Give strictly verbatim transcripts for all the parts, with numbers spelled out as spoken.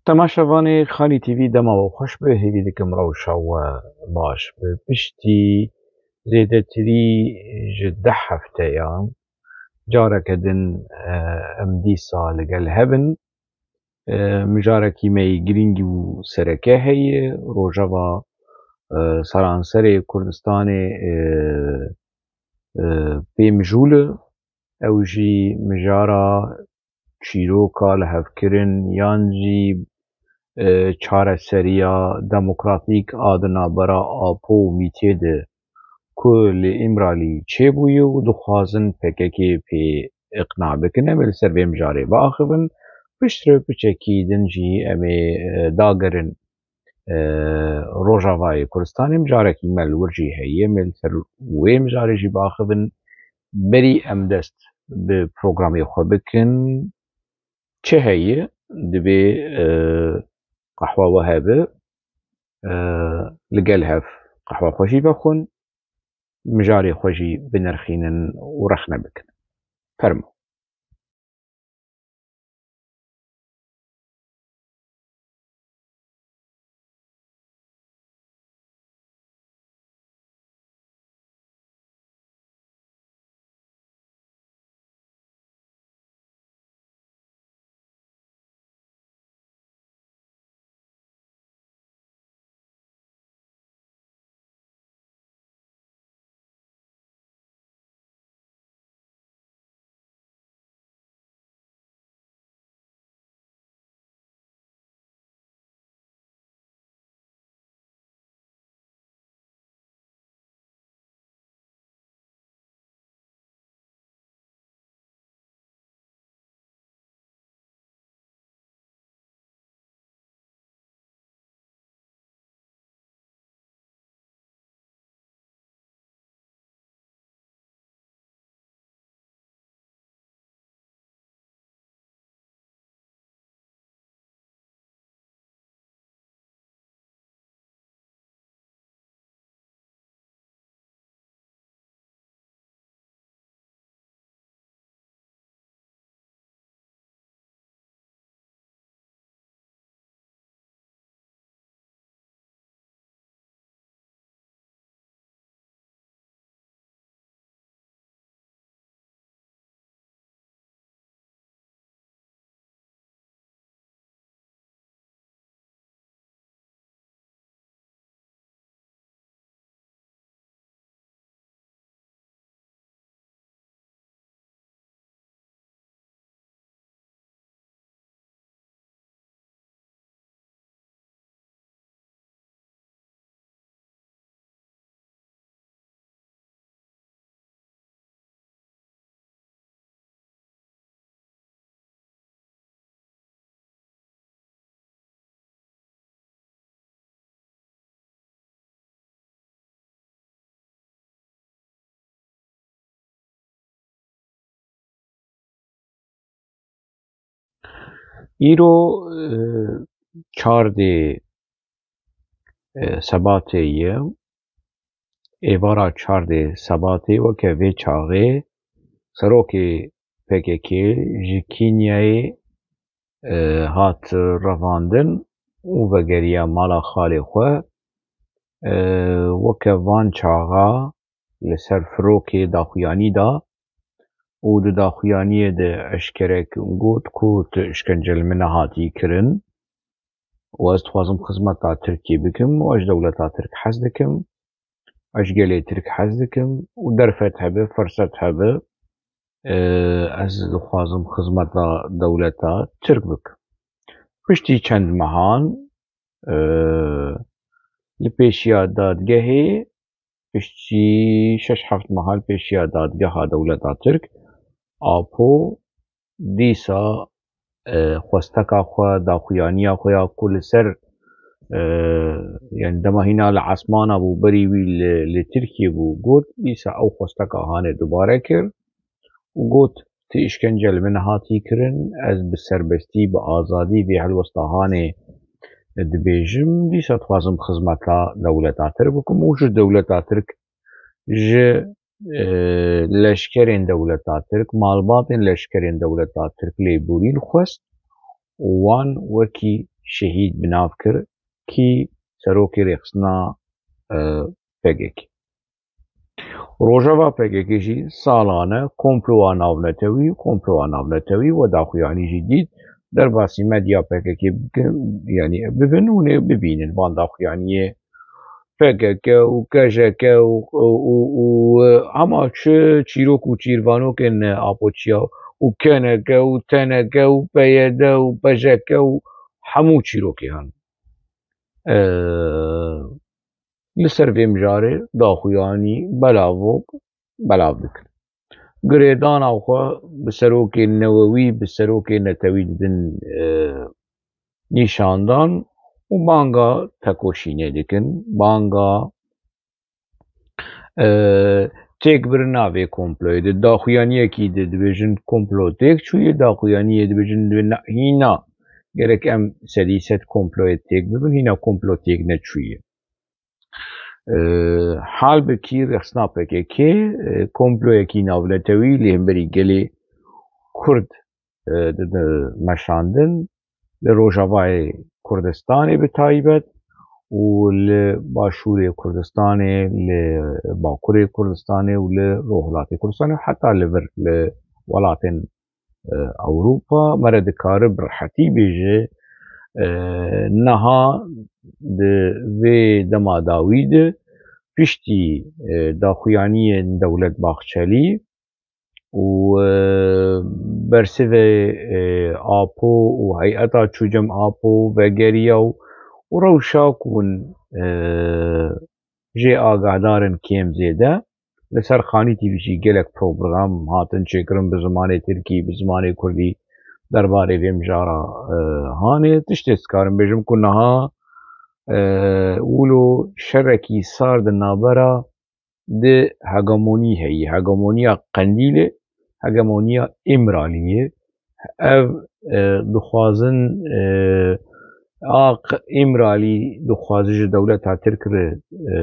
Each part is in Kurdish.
Temaşevanê Xalî T V, dema we xweş be, hêvî dikim rewşa we baş be. Piştî zêdetirî ji deh hefteyan careke din, e, em dîsa li gel hev in. E, mijarekî me yê girîng û sereke heye. Rojeva, e, seranserê Kurdistanê, e, e, pê mijûl e. Ew jî mijara çîroka lihevkirin yan jî, e, çareseriya demokratîk a di navbera Apo û Mîtê de ku li Îmralî çêbûye û dixwazin P K K pê iqna bikin. Em ê li ser vê mijarê biaxivin. Piştre piçekî din jî em ê, e, dagerin, e, Rojavayê Kurdistanê. Mijarekî me li wir jî heye. Em ê li ser wê mijarê jî biaxivin. Berî em dest bi programê xwe bikin, çi heye? Divê, e, qehwa we hebe, e, li gel hev qehwa xwe jî vexwin, mijarê xwe jî binirxînin û rexne bikin. Fermo. Îro, e, çardê, e, Sebatê ye. Êvara çardê Sebatê weke vê çaxê serokê P K K ji Kenyayê, e, hat revandin û vegeriya mala xalê xwe. E, weke van çaxa li ser firokê daxuyanî da û di daxuyaniyê de eşkerek got ku tu îşkence li min nehatî kirin û ez dixwazim xizmeta Tirkiyê bikim û ez ji dewleta Tirk hez dikim, ez ji gelê Tirk hez dikim û derfet hebe, firset hebe, e, ez dixwazim xizmeta dewleta Tirk bikim. Piştî çend mehan, e, li pêşiya dadgehê, piştî şeş heft meha li pêşiya dadgeha dewleta Tirk, Apo dîsa, e, xwesteka xwe, daxuyaniya xwe ya ku li ser, e, yani dema hîna li esmana bû, berî wî li, li Tirkiyê bû, got, dîsa ew xwesteka hanê dubare kir û got, tu îşkence li min hatî kirin, ez bi serbestî, bi azadî vê helwesta hanê dibêjim, dîsa dixwazim xizmeta dewleta Tirk bikim û ji dewleta Tirk, ji, e, leşkerên dewleta Tirk, malbatên leşkerên dewleta Tirk lêborîn xwest û wan wekî şehîd bi nav kir, kî serokê rêxistina, e, P K K. Rojeva P K K jî salane komploya navnetewî, komploya navnetewî we daxuyanî jî dît, derbasî medya P K K bikin, yanî bibin û nê bibînin van daxuyaniyê P K K û K J K û, û, û, û, hema çi çîrok û çîrvanokên Apoçiya û K N K û T N K û P Y D û P J K û hemû çîrokê hene. Ee, li ser vê mijarê daxuyanî belavok belav dikin. Girêdana xwe bi serokê newewî, bi serokê netewî didin, e, nîşandan û banga tekoşînê dikin, banga, e, têkbirina vê komployê di daxuyaniyekî di dibêjin komplo têk çûye, daxuyaniyê dibêjin di na-, hîna gerek em sedî sed komployê têk bibin, hîna komplo têk neçûye. E, hal bi kî rexsna P K K, e, komployekî navnetewî li hemberî gelê Kurd, e, di, di meşandin, li Rojavayê Kurdistanê bi taybet û li Başûrê Kurdistanê, li Bakurê Kurdistanê û li Rojhilatê Kurdistanê, heta li vir li welatên e, Ewropa, me re dikare bi rehetî bêje, e, niha di vê dema dawî de piştî, e, daxuyaniyên Dewlet Baxçelî û, e, bersivê, e, Apo û heyeta çû cem Apo vegeriya û, û rewşa ku hûn, e, jê agahdarin kêm zêde. Li ser Xanî T V jî gelek program hatin çêkirin bi zimanê tirkî, bi zimanê kurdî derbarê vê mijara, e, hanê. Tiştê dikarim bêjim ku niha, e, wilo şerekî sar di navbera di hegemonî heyî. Hegemoniya Qendîlê, hegemoniya Îmraliyê. Ev, e, dixwazin, e, a q-, Îmralî dixwaze ji dewleta Tirk re, e,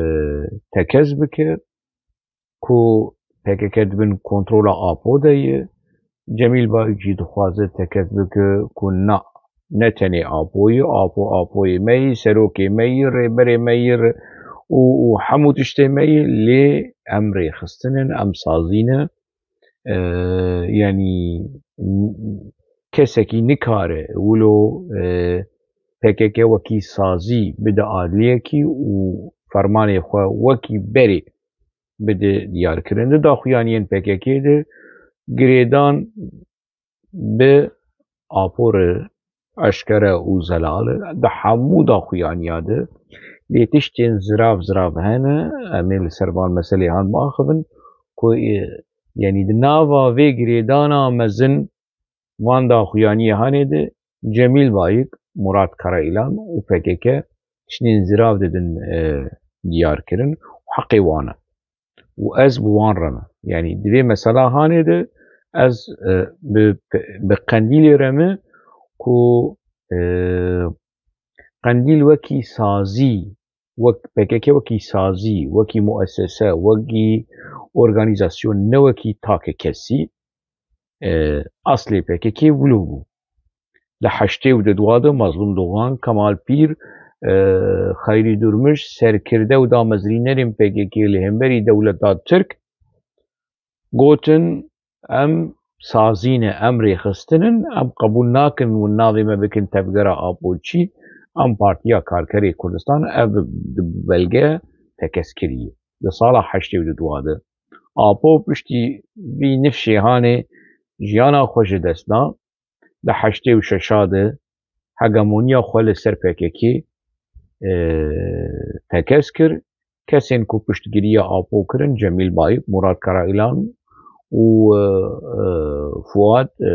tekez bike ku P K K di bin kontrola Apo de ye. Cemîl Bayik jî dixwaze tekez bike ku na, ne tenê Apo ye, Apo Apoyê me ye, serokê me ye, rêberê me ye re-, û, û hemû tiştê me ye, lê em rêxistin in, em sazî ne. E, yanî n-, kesekî nikare wilo, e, P K K wekî sazî bide aliyekî û fermanê xwe wekî berê bide diyarkirin. Di daxuyaniyên P K K de girêdan bi Apo re eşkere û zelal e. Di hemû daxuyaniya de lê tiştên zirav zirav hene. Em ê li ser van meselê han biaxivin ku, e, yanî di nava vê girêdana mezin van daxuyaniyê hanê de Cemîl Bayik, Murat Karaîlan û P K K tiştên zirav didin, e, diyar kirin û heqê wan e. Û ez bi wan re me. Yanî di vê mesela hanê de ez, e, bi, bi Qendîlê re me ku, e, Qendîl wekî sazî, wek P K K wekî sazî, wekî muessese, wekî organîzasyon, ne wekî takekesî, e, aslê P K K wilo bû. Li heştê û du de Mazlûm Dogan, Kemal Pîr, e, Xeyrî Durmuş, serkirde û damezrînerên P K K li hemberî dewleta Tirk gotin, em sazî ne, em rêxistin in, em qebûl nakin hûn navê me bikin tevgera Apoçî, em Partiya Karkerê Kurdistan, ev bi, bi belge tekez kiriye. Di sala heştê û du de Apo piştî vî nifşê hanê jiyana xwe ji dest da. Di heştê û şeş de hegemoniya xwe li ser P K K, e, tekez kir. Kesên ku piştgiriya Apo kirin, Cemîl Bayik, Murat Karaîlan û, e, e, Fuat, e,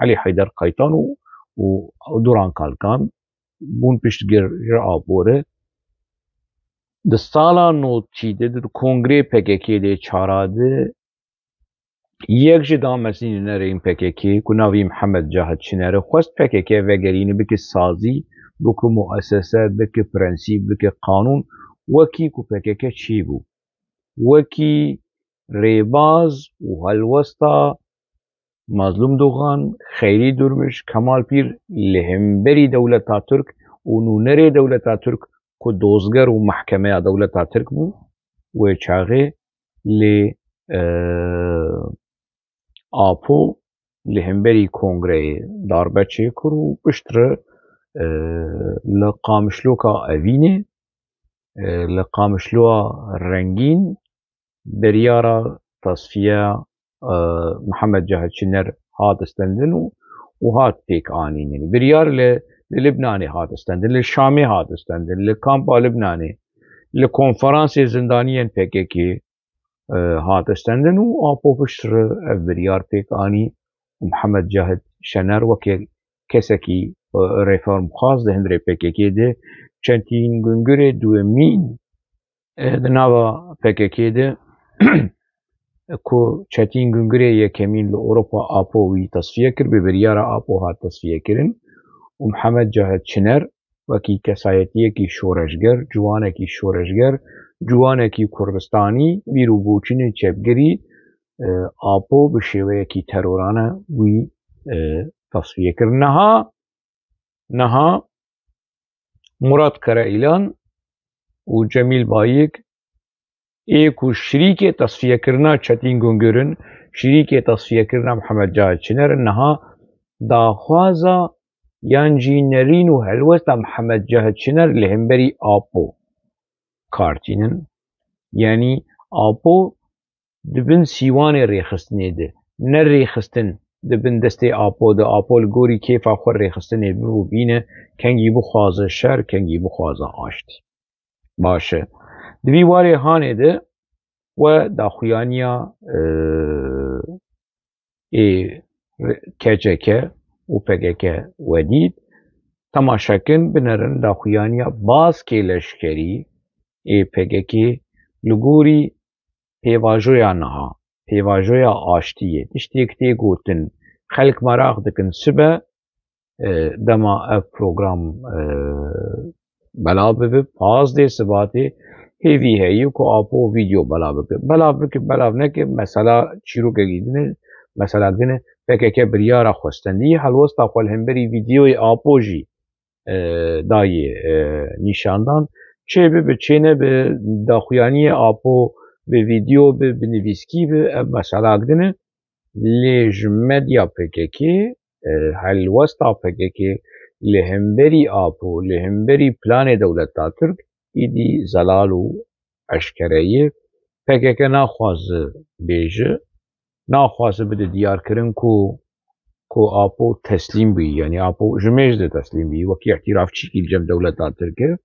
Elî Heyder Kaytan û, û Duran Kalkan bûn piştgir ji Apo re. Di sala notî de, di kongrê P K K de çara de, yek ji damezrînerên P K K ku navî Mihemed Cahit Çiner e, xwest P K K vegerîne, bike sazî, bike muessese, bike prensîp, bike qanûn, wekî ku P K K çêbû. Wekî rêbaz û helwesta Mazlûm Dogan, Xeyrî Durmuş, Kemal Pîr li hemberî dewleta Tirk û nûnerê dewleta Tirk ku dozger û mehkemeya dewleta Tirk bû, wê çaxê lê, e, Apo li hemberî kongreyê darbe çêkir û piştre, e, li Qamişloka Evînê, e, li Qamişloa Rengîn biryara tasfiya, e, Mihemed Cahit Çiner hat istendin û, û hat pêk anînin. Biryar li, li Libnanê hat istendin, li Şamê hat istendin, li kampa Libnanê, li konferansê zindaniyên P K K, e, hat istendin û Apo piştre ev biryar pêk anî û Mihemed Cahit Çiner weke kesekî, e, reformxwaz di hundirê P K K de Çetîn Gungurê duwemîn, e, di nava P K K de ku Çetîn Gungurê yekemîn li Ewropa Apo wî tesfiye kir, bi biryara Apo hat tesfiye kirin û Mihemed Cahit Çiner wekî kesayetiyekî şoreşger, ciwanekî şoreşger, ciwanekî Kurdistanî, bîr û boçûnê çepgirî, e, Apo bi şêweyekî terorane wî, e, tesfiye kir. Niha, niha Murat Karaîlan û Cemîl Bayik ê ku şirîkê tesfiyekirina Çetîn Gungurê in, şirîkê tesfiyekirina Mihemed Cahit Çiner in, niha daxwaza yan jî nerîn û helwesta Mihemed Cahit Çiner li hemberî Apo kartînin. Yanî Apo di bin sîwanê rêxistinê de, ne rêxistin di bin destê Apo de, Apo li gorî kêfa xwe rêxistinê bibû bîne, kengî bixwaze şer, kengî bixwaze aştî. Baş e. Di vî warê hanê de we daxuyaniya, e, ê K C K û P K K we dît. Temaşe kin, binerin daxuyaniya baskê leşkerî ê P K K li gorî pêvajoya niha, pêvajoya aştiyê, tiştêk tê gotin, xelk meraq dikin, sibe, e, dema ev program, e, belav bibe, pazdeh Sibatê, hêvî heye ku Apo vîdeo belav bike. Belav bike, belav neke, mesela çîrokekî din e, mesela din e, P K K biryara xwe stendî, helwesta xwe li hemberî vîdeoyê Apo jî, e, dayê, e, nîşandan. Çê bibe, çê nebe, daxuyaniyê Apo bi vîdeo be, bi nivîskî be, ev meselak din e. Lê ji medya P K K, e, helwesta P K K li hemberî Apo, li hemberî planê dewleta Tirk, îdî zelal û eşkere ye. P K K naxwaze bêje, naxwaze bide diyarkirin ku, ku Apo teslîm bûyî, yanî Apo ji mêj de teslîm bûyî, wekî îtirafçîkî li cem dewleta Tirk e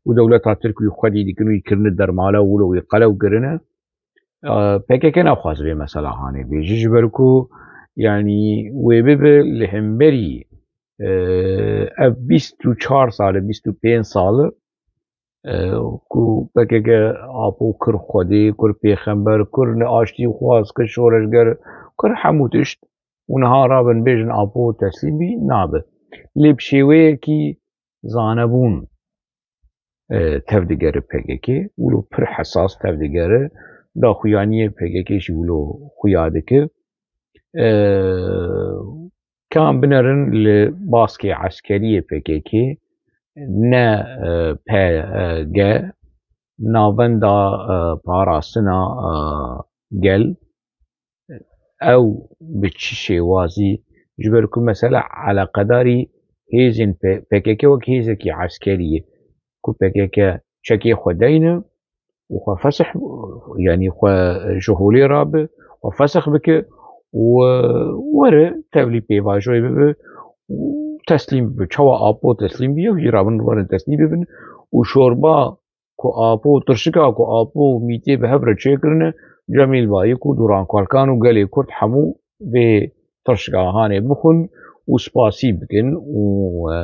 û dewleta Tirk wî xwedî dikin, wî kirine dermala, wilo wî qelew kirine. E, P K K naxwaze vê mesela hanê bêje, ji ber ku, yanî, wê bibe li hemberî, e, ev bîst û çar sal e, bîst û pênc sal e, e, ku P K K Apo kir xwedî, kir pêxember, kir neaştîxwaz, kir şoreşger, kir hemû tişt û niha rabin bêjin Apo teslîm bî, nabe. Lê bi şêweyekî zanebûn, e, tevdigere P K K, wilo pir hesas tevdigere, daxuyaniyê P K K jî wilo xuya dike. E, Ka em binerin li baskê eskeriyê P K K, ne, e, P G, Navenda, e, Parastina, e, Gel, ew bi çi şêwazî, ji ber ku mesela eleqedarî hêzên P-, P K K wek hêzekî eskerî ye, ku P K K çekê xwe deyne û xwe fesih, yanî xwe ji holê rabe, xwe fesih bike û were tevlî pêvajoyê bibe û teslîm bibe. Çawa Apo teslîm bû, ew jî rabin werin teslîm bibin û şorba ku Apo, tirşika ku Apo û Mîtê bi hev re çêkirine, Cemîl Bayik û Duran Kalkan û gelê Kurd hemû vê tirşika hanê bixwin û spasî bikin û, e,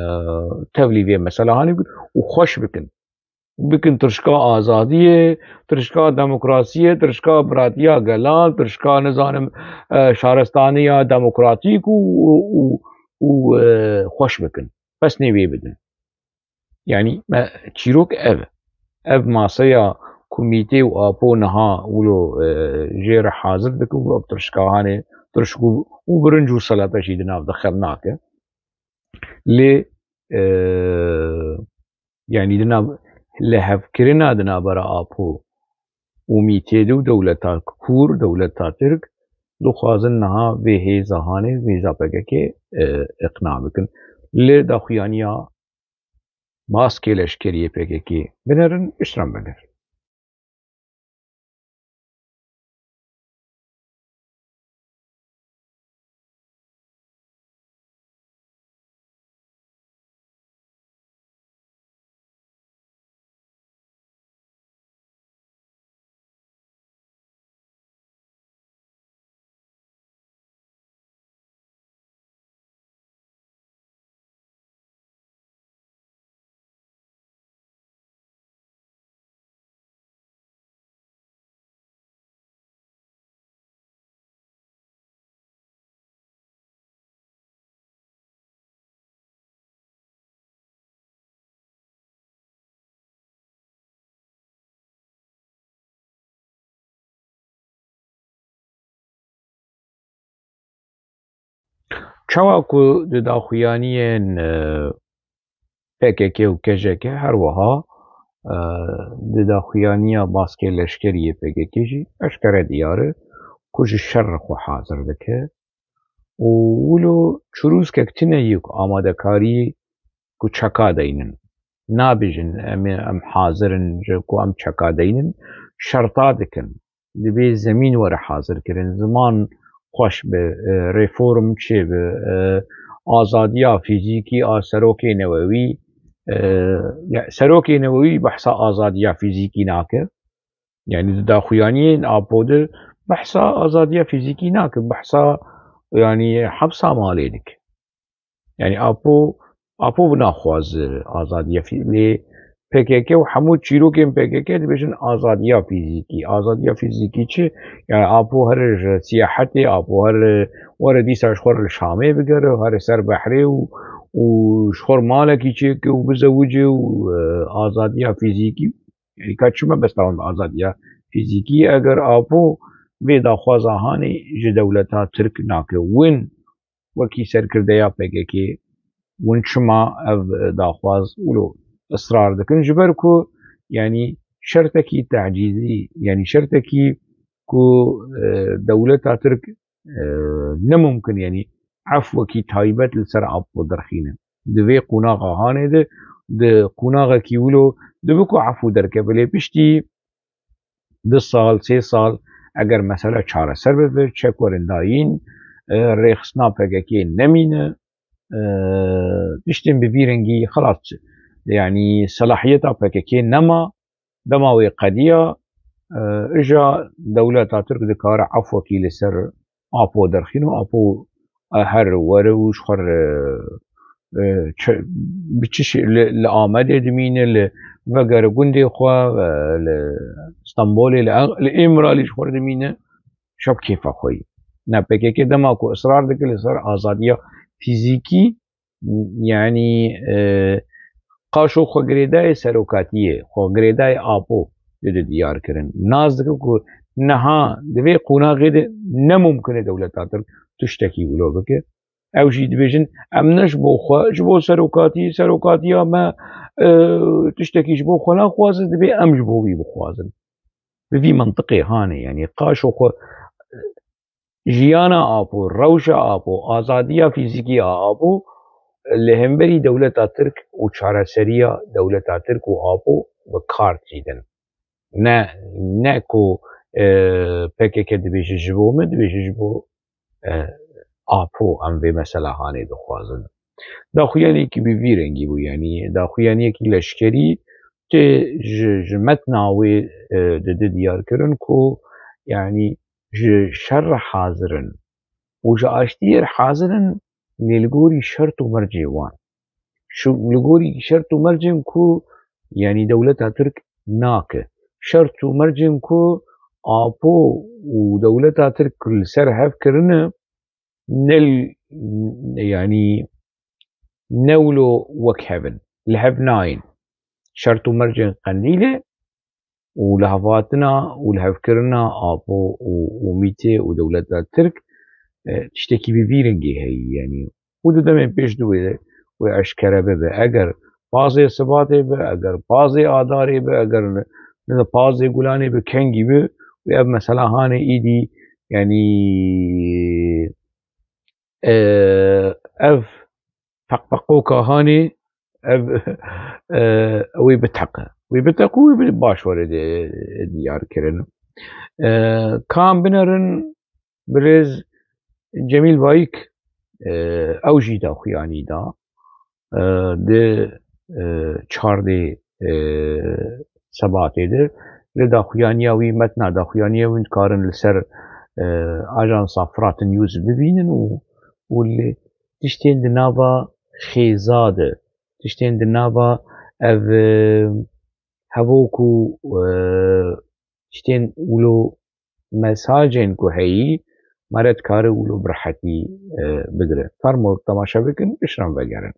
tevlî vê mesela hanê bikin û xweş bikin. Bikin tirşika azadiyê, tirşika demokrasiyê, tirşika biratiya gelan, tirşika, nizanim, e, şaristaniya demokratîk û, û, û, û, e, xweş bikin. Pesnê wê bidin. Yanî me çîrok ev e. Ev maseya ku Mîtê û Apo niha wilo, e, jê re hazir dikin û ev tirşika hanê pirşik û, û birinc û selata jî di nav de xem nake. Lê, e, yanî di nav lihevkirina di navbera Apo û Mîtê de û dewleta Kûr, dewleta Tirk, dixwazin niha vê hêza hanê, vê hêza P K K, e, iqna bikin. Li daxuyaniya baskê leşkeriyê P K K binerin, piştre em vegerin. Çawa ku di daxuyaniyên, e, P K K û K J K, her wiha, e, di daxuyaniya baskê leşkeriyê P K K jî eşkere diyar e ku ji şer re xwe hazir dike û wilo çirûskek tune yê ku amadekarî ku çeka deynin. Nabêjin em ê, em hazir in ji ku em çeka deynin, şerta dikin. Dibê zemîn were hazirkirin, ziman xweş bi, e, reform çêbi, e, azadiya fîzîkî a serokê newewî, e, ya, serokê newewî behsa azadiya fîzîkî nake. Yanî di daxuyaniyên Apo de behsa azadiya fîzîkî nake, behsa, yanî, hepsa malê dike. Yanî Apo, Apo naxwaze azadiya fî-, lê P K K û hemû çîrokên P K K dibêjin azadiya fîzîkî. Azadiya fîzîkî çi? Yanî Apo here ji siyahetê, Apo here were dîsa ji xwe re li Şamê bigere, here ser behrê û, û ji xwe re malekî çêke û bizewice û, e, azadiya fîzîkî. Yanî ka çi mebesta wan bi azadiya fîzîkî? Eger Apo vê daxwaza hanê ji dewleta Tirk nake. Win wekî serkirdeya P K K, win çima ev daxwaz wilo israr dikin? Ji ber ku, yanî, şertekî tacîzî, yanî şertekî ku, e, dewleta Tirk, e, ne mumkin, yanî efwekî taybet li ser Apo derxîne. Di vê qonaxa hanê de, di qonaxekî wilo dibe ku efû derkeve, lê piştî du sal, sê sal, eger mesele çareser bibe, çek werin dayîn, e, rêxistina P K K nemîne, e, tiştên bi vî rengî xelas, yanî selahiyeta P K K nema, dema wê qediya, e, îja dewleta Tirk dikare efwekî li ser Apo derxîn û Apo, e, her were û ji xwe re, e, çi, bi çi şê-, li, li Amedê dimîne, li vegere gundê xwe, e, li Stenbolê, li, li Îmralî ji xwe re dimîne, şap kêfa xwe yî. Ne, P K K dema ku israr dike li ser azadiya fîzîkî, yanî, e, qaşo xwe girêdayê serokatiyê, xwe girêdayê Apo dide diyar kirin. Nas dike ku niha di vê qonaxê de ne mumkin e dewleta Tirk tiştekî wilo bike. Ew jî dibêjin, em ne ji bo xwe, ji bo serokatî, serokatiya me, e, tiştekî ji bo xwe naxwazin, dibê em ji bo wî bixwazin. Bi vî mintiqê hanê, yanî qaşo xwe, jiyana Apo, rewşa Apo, azadiya fîzîkî ya Apo li hemberî dewleta Tirk û çareseriya dewleta Tirk û Apo bi kar tînin. Ne, ne ku, e, P K K dibêje ji bo me, dibêje ji bo, e, Apo em vê mesela hanê dixwazin. Daxuyaniyekî bi vî rengî bû, yanî daxuyaniyekî leşkerî tê ji, ji metna wê, e, dide diyar kirin ku, yanî ji şer re hazir in û ji aştiyê re hazir in, lê li gorî şert û mercê wan. Şu, li gorî şert û mercên ku, yanî dewleta Tirk nake. Şert û mercên ku Apo û dewleta Tirk li ser hev kirine, ne l-, yanî ne wilo wek hev in. Li hev nayên. Şert û mercên Qendîlê û lihevhatina û lihevkirina Apo û, û Mîtê û dewleta Tirk, e, tiştekî bi vî rengî heyî, yanî û di demên pêş de wê, wê eşkere bibe. Eger pazê Sibatê be, eger pazê Adarê be, eger ne, ne pazê Gulanê be, kengî be, wê ev mesela hanê îdî, yanî, e, ev peqpeqoka hanê, ev, e, wê biteqe. Wê biteqe û wê bi baş were de diyar kirin. E, kam binerin, birêz Cemîl Bayik, e, ew jî daxuyanî da, e, di, e, çardê, e, Sebatê de. Li daxuyaniya wî, metna daxuyaniya wî dikarin li ser, e, ajansa Fırat News bibînin û, û li tiştên di nava xêza de, tiştên di nava ev, e, hevok û, e, tiştên wilo mesajên ku heyî, me re dikare wilo bi rehetî, e, bigire. Fermo temaşe bikin, piştre em vegerin.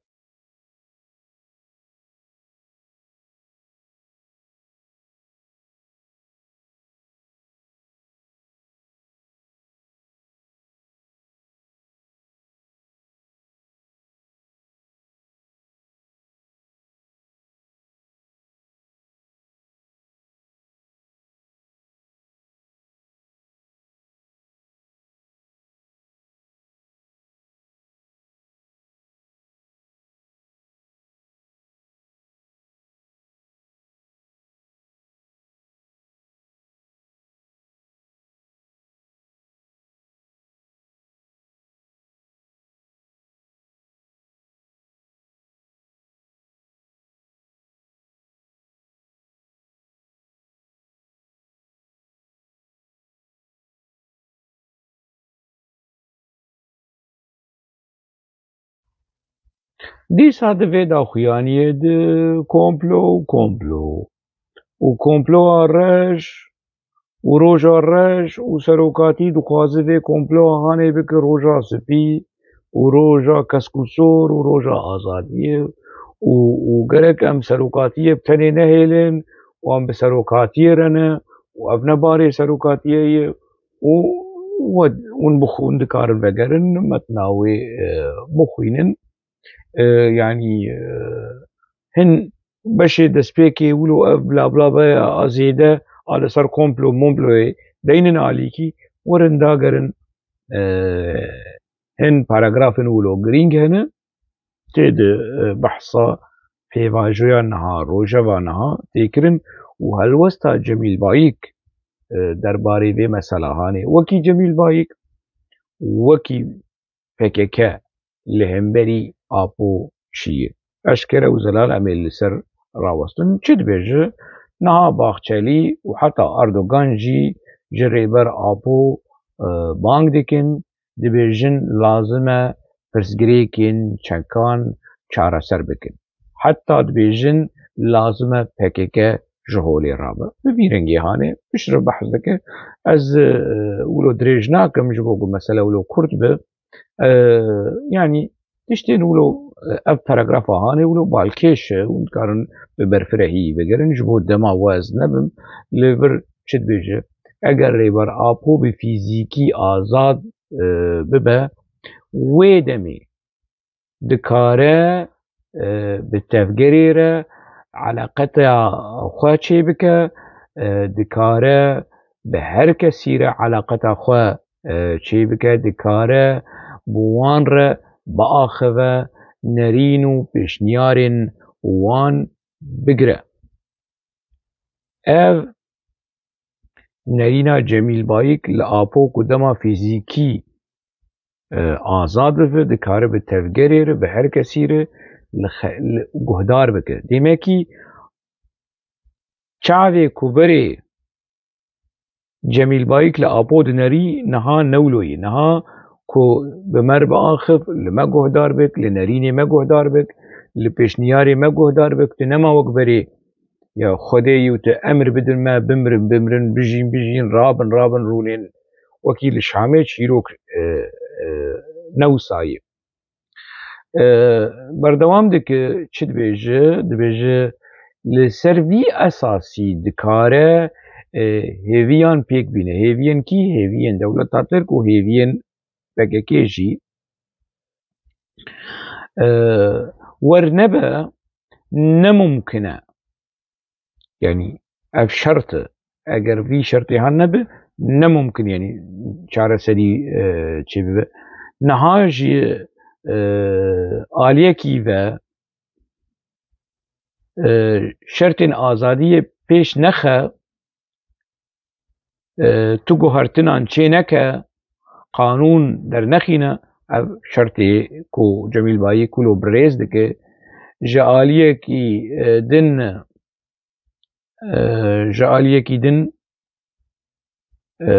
Dîsa di vê daxuyaniyê de komplo û komplo û komploa reş û roja reş û serokatî dixwaze vê komploa hanê bike roja spî û roja kesk û sor û roja azadiyê û, û gerek em serokatiyê bi tenê nehêlin û em bi serokatiyê re ne û ev ne barê serokatiyê ye û we, hûn bixwin dikarin vegerin metna wê, e, bixwînin. E, yanî, e, hin beşê destpêkê wilo ev bla bla be a zêde a li ser komplo momployê deynin alîkî, werin dagerin, e, hin paragrafên wilo girîng hene, tê de, e, behsa pêvajoya niha, rojeva niha tê kirin û helwesta Cemîl Bayik, e, derbarê vê mesela hanê. Wekî Cemîl Bayik, wekî P K K li hemberî Apo çi ye? Eşkere û zelal em ê li ser rawestin. Çi dibêje? Niha Baxçelî û heta Erdogan jî ji Rêber Apo, e, bang dikin, dibêjin lazim e pirsgirêkên çekan çareser bikin. Heta dibêjin lazim e P K K ji holê rabe. Bi vî rengê hanê piştre behs dike. Ez, e, wilo dirêj nakim ji bo ku mesele wilo kurt be. E, yanî tiştên wilo, e, ev paragrafa hanê wilo balkêş e, hûn dikarin bi berfirehî vegerin. Ji bo dema we ez nebim, li vir çi dibêje? Eger Rêber Apo bi fîzîkî azad, e, bibe, wê demê dikare, e, bi tevgerê re eleqeta xwe çêbike, e, dikare bi her kesî re eleqeta xwe, e, çêbike, dikare bi wan re biaxive, nerîn û pêşniyarên wan bigire. Ev nerîna Cemîl Bayik li Apo ku dema fîzîkî, e, azad bibe, dikare bi tevgerê re, bi her kesî re li xe-, li guhdar bike. Demekî çavê ku berê Cemîl Bayik li Apo dinerî niha ne wilo ye. Niha ku bi me re biaxif, li me guhdar bik, li nerînê me guhdar bik, li pêşniyarê me guhdar bik, tu nema wek berê ya Xwedê yî û tu emir bidin me bimrin, bimrin, bijîn, bijîn, rabin, rabin, rûnên wekî li Şamê çîrok, e, e, ne wisa ye. E, berdewam dike, çi dibêje? Dibêje, li ser vî esasî dikare, e, hêviyan pêk bîne. Hêviyên kî? Hêviyên dewleta Tirk û hêviyên P K K jî, e, wernebe ne mumkin e. Yanî ev şert e. Eger vî şertê han nebe, ne mumkin, yanî çareserî, e, çêbibe. Niha ji, e, aliyekî ve, e, şertên azadiyê pêş nexe, e, tu guhertinan çê neke, qanûn dernexîne, ev şertê ku Cemîl Bayik wilo bi rêz dike, ji aliyekî, e, din, e, ji aliyekî din, e,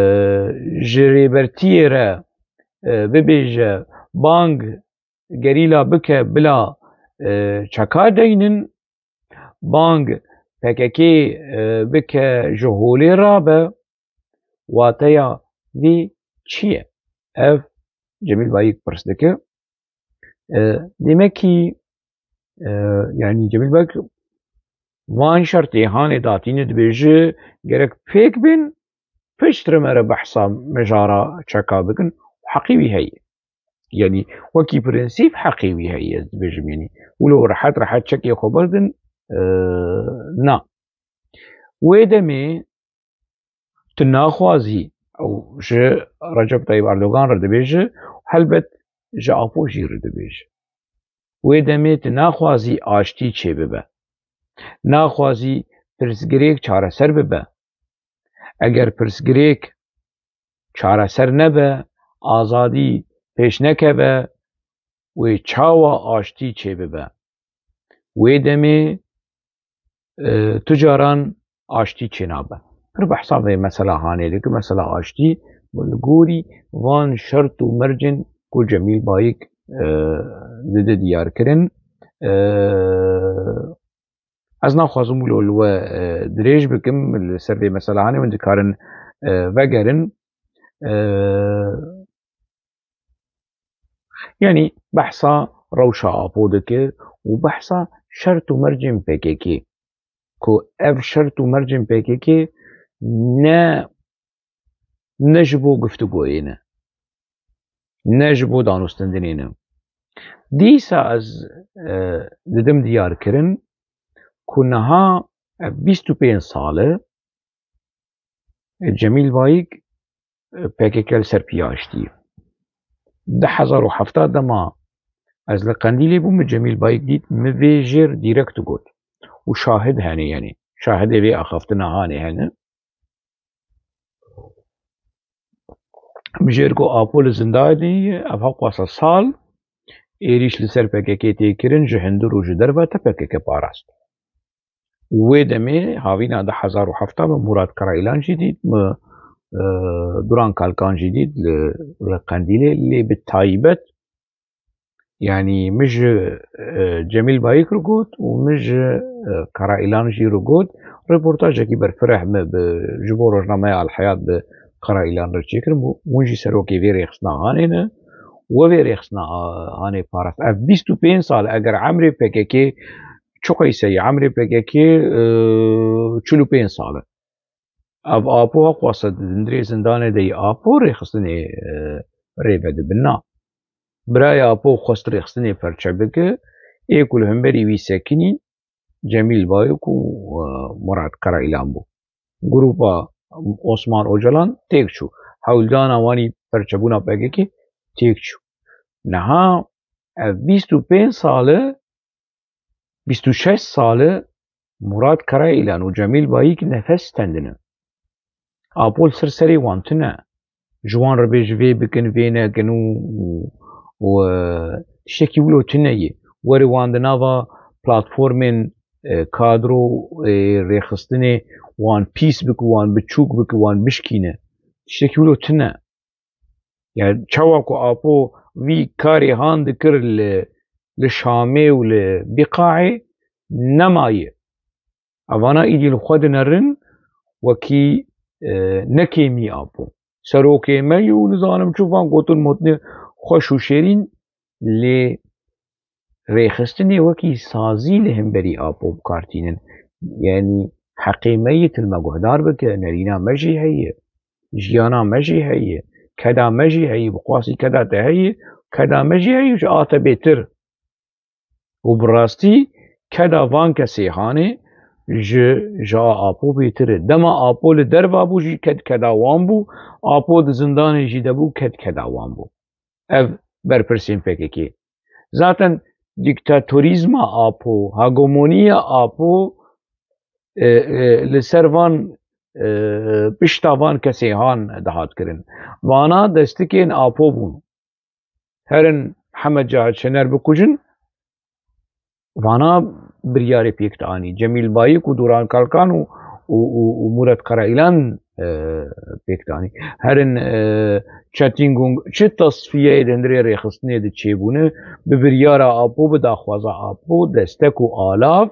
ji rêbertiyê re, e, bibêje, bang gerîla bike bila, e, çeka deynin, bang P K K, e, bike ji holê rabe, wateya vê çi ye? Ev Cemîl Bayik pirs dike. E, demekî, e, yanî Cemîl Bayik van şertê hanê datîne, dibêje gerek pêk bên, piştre me re behsa mijara çeka bikin. Heqî wî heye. Yanî wekî prensîp heqî wî heye, ez dibêjim, yanî wilo rehet rehet çekê xwe berdin, e, na. Wê demê tu naxwazî, ew ji Recep Tayyip Erdogan re dibêje, helbet ji Apo jî re dibêje. Wê demê tu naxwazî aştî çêbibe. Naxwazî pirsgirêk çareser bibe. Eger pirsgirêk çareser nebe, azadî pêş nekeve, wê çawa aştî çêbibe? Wê demê, e, tu caran aştî çênabe. Pir behsa vê mesela hanê dike, mesela aştî, li gorî van şert û mercên ku Cemîl Bayik, e, dide diyar kirin, e, ez naxwazim wilo li we, e, dirêj bikim, li ser vê mesela hanê hûn dikarin, e, vegerin. E, Yanî behsa rewşa Apo dike û behsa şert û mercên P K K, ku ev şert û mercên P K K ne, ne ji bo giftugoyê ne, ne ji bo danûstendinê ne. Dîsa ez, e, didim diyar kirin ku niha ev bîst û pênc sal e, Cemîl Bayik, e, P K K li ser piya aştî ye. Du hezar û heft dema ez li Qendîlê bûm, min Cemîl Bayik dît, min vê jêr dîrekt got. Û şahid hene, yanî şahidê vê axaftina hanê hene. Min jêr got, Apo li zindanê ye, ev hewqasa sal êrîş li ser P K K tê kirin, ji hundir û ji derve te P K K parast. Wê demê havîna du hezar û heft min Murat Karaîlan jî dît, min, e, Duran Kalkan jî dît li, li Qendîlê, lê bi taybet, yanî min ji, e, Cemîl Bayik re got û min ji, e, Karaîlan jî re got, reportajekî berfireh min bi, ji bo rojnameya El Heyat bi Karaîlan re çêkirin, hûn jî serokê vê rêxistina hanê ne, we vê rêxistina, a, hanê parast. Ev bîst û pênc sal, eger emrê P K K çi qeyse ye, emrê P K K, e, çil û pênc sal e. Ev Apo hewqasa di hundirê zindanê de yî, Apo rêxistinê, e, rê vedibin, na. Birayê Apo xwest rêxistinê perçe bike, ê ku li hemberî wî sekinî Cemîl Bayik û, e, Murat Karaîlan bû. Grupa Osman Ocalan têk çû. Hewldana wanî perçebûna P K K têk çû. Niha ev bîst û pênc sal e, bîst û şeş sal e Murat Karaîlan û Cemîl Bayik nefes stendine. Apo li ser serê wan tune. Ji wan re bêje vê bikin, vê nekin û, û, û, e, tiştekî wilo tune ye. Were wan di nava platformên, e, kadro, e, rêxistinê wan pîs bike, wan biçûk bike, wan bişkîne. Tiştekî wilo tune. Yani çawa ku Apo vî karê han dikir li, li Şamê û li Bîqaê nemaye. Evana îdî li xwe dinerin wekî, e, ne kêmî Apo. Serokê me yî û nizanim çi van gotin motinê xweş û şêrîn, lê rêxistinê wekî sazî li hemberî Apo bi kar tînin. Yanî heqê me yê til me guhdar bike, nerîna me jî heye, jiyana me jî heye, Keda me jî heyî, bi qasî keda te heyî, keda me jî heyî, ji a te bêtir. Û bi rastî keda van kesê hanê ji, ji a Apo bêtir e. Dema Apo li derva bû jî ked keda wan bû, Apo di zindanê jî de bû ked keda wan bû. Ev berpirsên P K K. Zaten dîktatorîzma Apo, hegemoniya Apo, e, e, li ser van, e, pişta van kesê han dihat kirin. Vana destikên Apo bûn. Herin Hemed Cahit Şener bikujin, vana biryarê pêk dianî. Cemîl Bayik û Duran Kalkan û, û, û, û Murat Karaîlan, e, pêk dianî. Herin, e, Çetin Gung çi tasfiyeyê di hundirê rêxistinê de çêbûne, bi biryara Apo, bi daxwaza Apo, destek û alav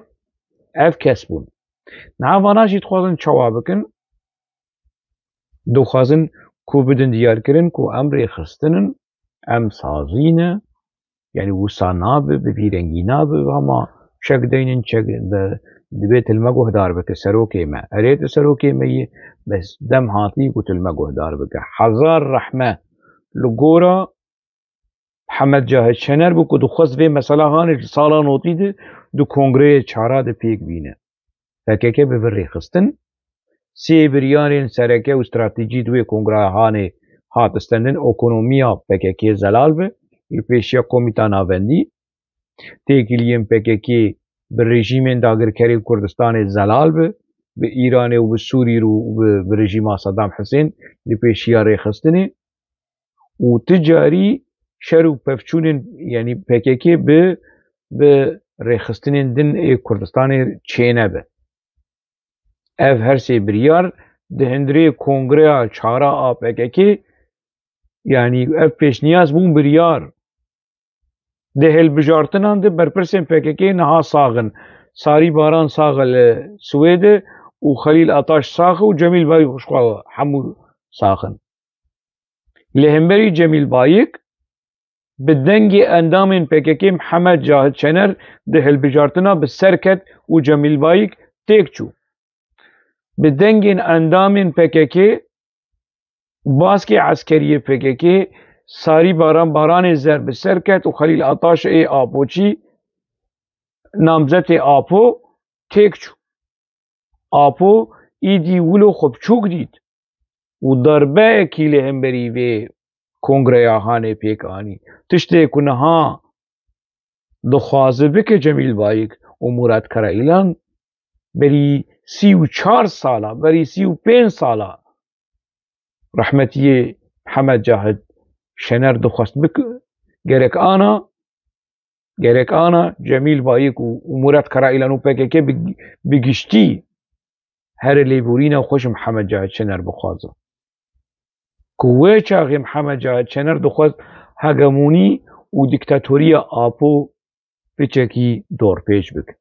ev kes bûn. Niha vana jî dixwazin çawa bikin? Dixwazin ku bidin diyarkirin ku em rêxistin in, em sazî ne, yanî wisa nabe, bi vî rengî nabe, hema çek deynin, çek de, divê tu li me guhdar bike, serokê me. Erê tu serokê me yî, bes dem hatî ku tu li me guhdar bike. Hezar rehme li gora Hemed Cahit Şener bû ku dixwest vê mesela hanê ji sala notî de di kongreyê çara de pêk bîne. P K K bi vir rêxistin. Sê biryarên sereke û stratejî di wê kongraya hanê hat stendin, ekonomiya P K K zelal bi, li pêşiya Komîta Navendî, têkiliyên P K K bi rejîmên dagirkerê Kurdistanê zelal bi, bi Îranê û bi Sûrî û bi, bi rejîma Saddam Husên li pêşiya rêxistinê û ti carî şer û pevçûnên, yanî P K K bi, bi rêxistinên din ê Kurdistanê çênebe. Ev her sê biryar di hundirê kongreya çara a P K K, yanî ev pêşniyaz bûn biryar. Di hilbijartinan de berpirsên P K K niha sax in. Sarî Baran sax e li Swêde û Xelîl Ataş sax e û Cemîl Bayik xwe hemû sax in. Li hemberî Cemîl Bayik bi dengê endamên P K K Mihemed Cahit Şener di hilbijartina bi ser ket û Cemîl Bayik têk çû. Bi dengên endamên P K K, baskê eskeriyê P K K, Sarî Baran Baranê zer bi ser ket û Xelîl Ataş ê Apoçî, namzetê Apo, têk çû. Apo îdî wilo xwe biçûk dît û darbeyekî li hemberî vê kongreya hanê pêk anî. Tiştê ku niha dixwaze bike Cemîl Bayik û Murat Karaîlan, berî sî û çar sala, berî sî û pênc sala rehmetiyê Mihemed Cahit Şener dixwest bik-, gerek ana, gerek ana Cemîl Bayik û, û Murat Karaîlan û P K K bi, bi giştî here lêborîna xwe ji Mihemed Cahit Şener bixwaze. Ku wê çaxê Mihemed Cahit Şener dixwest hegemonî û dîktatoriya Apo piçekî dorpêç bike.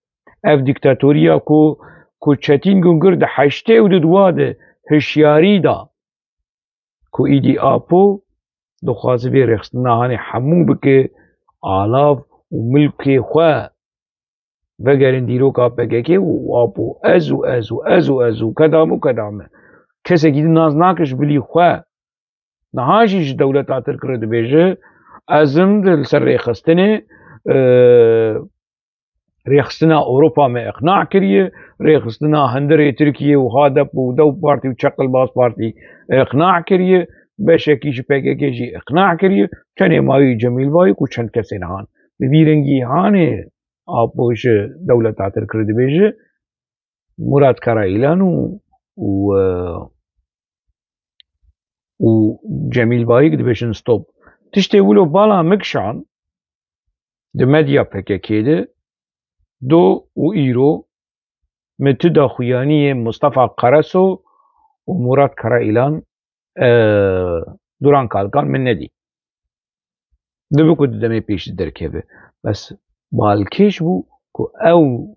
Ev dîktatoriya ku, ku Çetîn Gungir di heştê û di dua de hişyarî da ku îdî Apo dixwaze vê rêxistina hanê hemû bike alav û milkê xwe. Vegerin dîroka P K K û Apo, ez û ez û ez û ez û kedam û kedam e. Kesekî din nas nake ji bilî xwe. Niha jî ji dewleta Tirk re dibêje, ez im di, li ser rêxistinê, e, rêxistina Ewropa me iqna kiriye, rêxistina hundirê Tirkiye û HADEP û DEM Partî û Çeqilbaz Partî iqna kiriye, beşekî ji P K K jî iqna kiriye, tenê mayî Cemîl Bayik û çend kesên han. Bi vî rengî hanê Apo ji dewleta Tirk re dibêje, Murat Karaîlan û, û, e, û Cemîl Bayik dibêjin stop. Tiştê wilo bala min kişand di medya P K K de, do û îro min tu daxuyaniyê Mustafa Karaso û Murat Karaîlan, e, Duran Kalkan min nedî. Dibe ku di demê pêşî derkeve. Bes balkêş bû ku ew,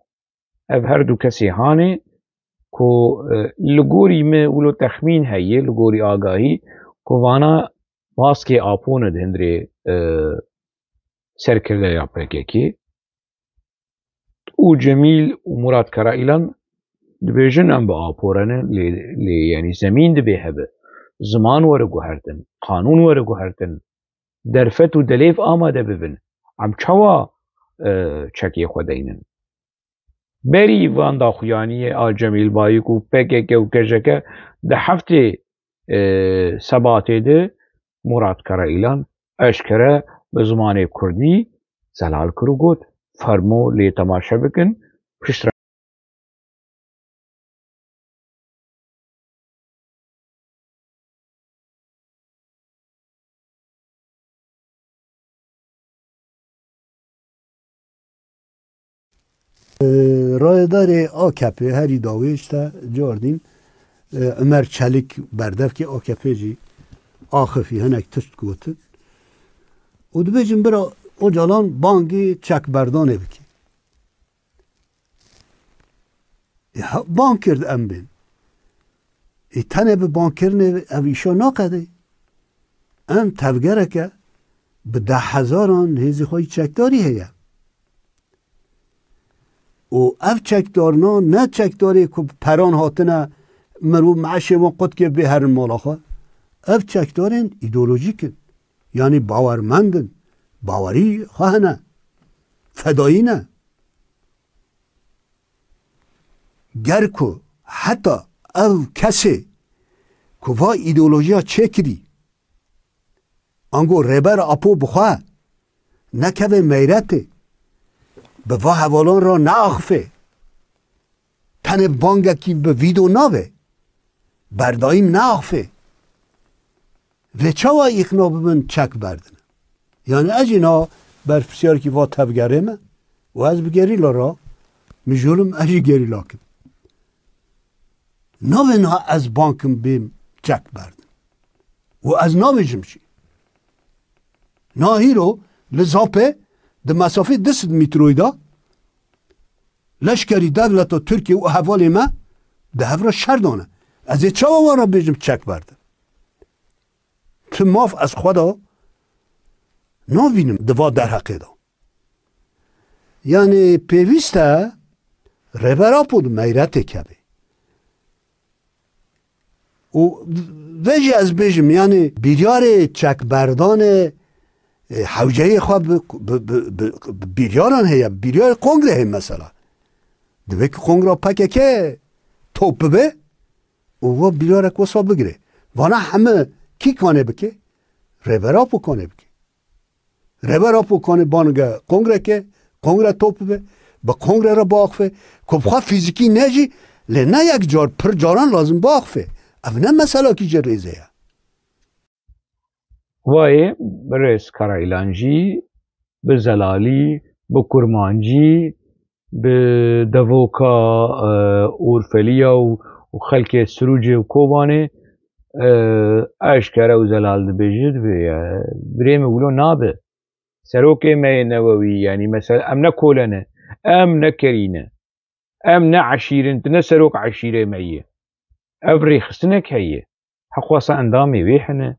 ev her du kesê hanê ku, e, li gorî me wilo texmîn heye, li gorî agahî, ku vana baskê Apo ne di hundirê, e, serkirdeya P K K. Û Cemîl û Murat Karaîlan dibêjin em bi Apo re ne, lê, lê, yanî zemîn divê hebe. ziman were guhertin, qanûn were guhertin, derfet û delêv amade bibin. Em çawa, e, çekê xwe deynin? Berî van daxuyaniyê a Cemîl Bayik û P K K û K J K di heftê, e, Sebatê de Murat Karaîlan eşkere bi zimanê kurdî zelal kir û got, "Fermo lê temaşe bikin, piştre." Rayedarê A K P herî dawî işte cardîn, e, Ömer Çelik berdevkê A K P jî axifî hinek tişt gotin. Û dibêjin bira Ocalan bangê çekberdanê bike. E, ha, bang kir em bên. E, tenê bi bangkirinê ev îşa naqedê. Em tevgereke bi deh hezaran hêzî xwe yî çekdarî heye. Û ev çekdarna ne çekdarê ku bi peran hatine, mirov meşê wan qut kir bê herin mala xwe. Ev çekdarên îdeolojîk in. Yanî bawermend in. Bawerî xwe hene. Fedayî ne. Ger ku heta ev kesê ku va îdeolojiya çêkirî, ango Rêber Apo bi xwe nekeve meyretê, bi va hevalan re neaxife, tenê bangekî bi vîdo nabe, berdayîm neaxife. Vê çawa îqna bibin çek berdin? Yani ez jî na berpirsyarkî va tevgerê me û ez bi gerîla ra mijûl im, ez jî gerîla kim. Nabe niha ez bankim bêm çek berdin. Û ez nabêjim jî. Na hîro li Zapê di mesafê du sed metroyî de leşkerî dewleta Tirkiye û hevalê me di hev re şer dane. Ez ê çawa wan re bêjim çek berdin? Ti maf ez xwe de nabînim di va derheqê de. Yani pêwîst e Rêber Apo di meyretê keve. Û vê jî ez bêjim, yani biryarê çekberdanê, e, hewceyê xwe bi, bi, bi, bi, bi biryaran heye, biryarê kongre heye mesela. Divê ki kongra P K K top bibe û we biryarek wisa bigire. Vana heme kî kanê bike? Rêber Apo kanê bike. Rêber Apo kanê banige kongreke, kongre top bibe, bi kongre re biaxife, ku bi xwe fîzîkî ne jî, lê ne yek car, pir caran lazim biaxife. Ev ne meselakî ji rêzê ye. Wayê birêz Karaîlan jî bi zelalî, bi kurmancî, bi devoka, e, Orfeliya û, û xelkê Sirûcê û Kobanê, e, eşkere û zelal dibêje, dibê, e, birê min wilo nabe. Serokê me yê newewî, yanî mesela em ne kole ne, em ne kerî ne, em ne eşîr in, tu ne serok eşîrê me yê. Ev rêxistinek heye. Heqwasa endamê wê hene,